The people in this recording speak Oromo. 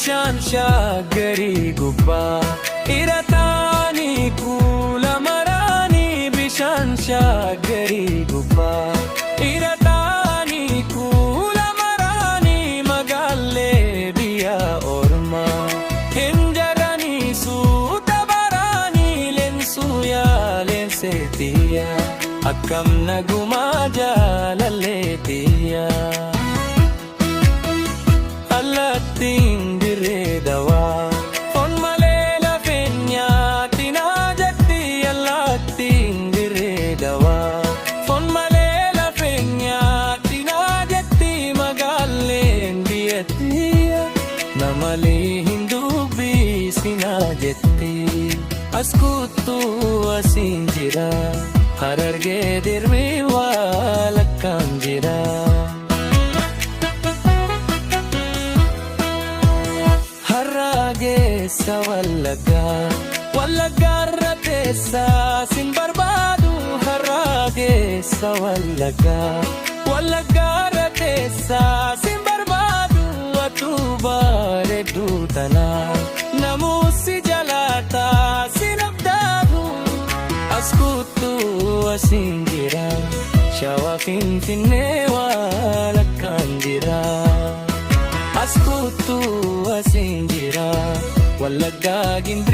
Bishaan Shaggarii gubbaa hidhataanii kuula maraanii, bishaan Shaggarii gubbaa hidhataanii kuula maraanii, magaallee biyya ormaa hin jaranii suuta baraanii. Leensuu yaa leenseetiya, akkam nagumaa jaalalleetiya? Allattiin Dirree Dawaa foon malee lafeen nyaatinaa jetti. Allattiin Dirree Dawaa foon malee lafeen nyaatinaa jetti. Magaaleen biyyattiya namalee hin dubbisinaa jetti. As kuttuu, asiin jira, Harargee dirree waa lakkaan jira. Harraageessa Wallaggaa, Wallaggaarra teessaa sin barbaadu. Harraageessa Wallaggaa, Wallaggaarra teessaa sin barbaadu. Atuu bareedduu tanaa namuusi jalaataa sin abdaadu. As kuttuu, asiin jira, Shawaa Finfinnee waa lakkaan jira. As kuttuu, asiin jira, Wallaggaa Gimbii.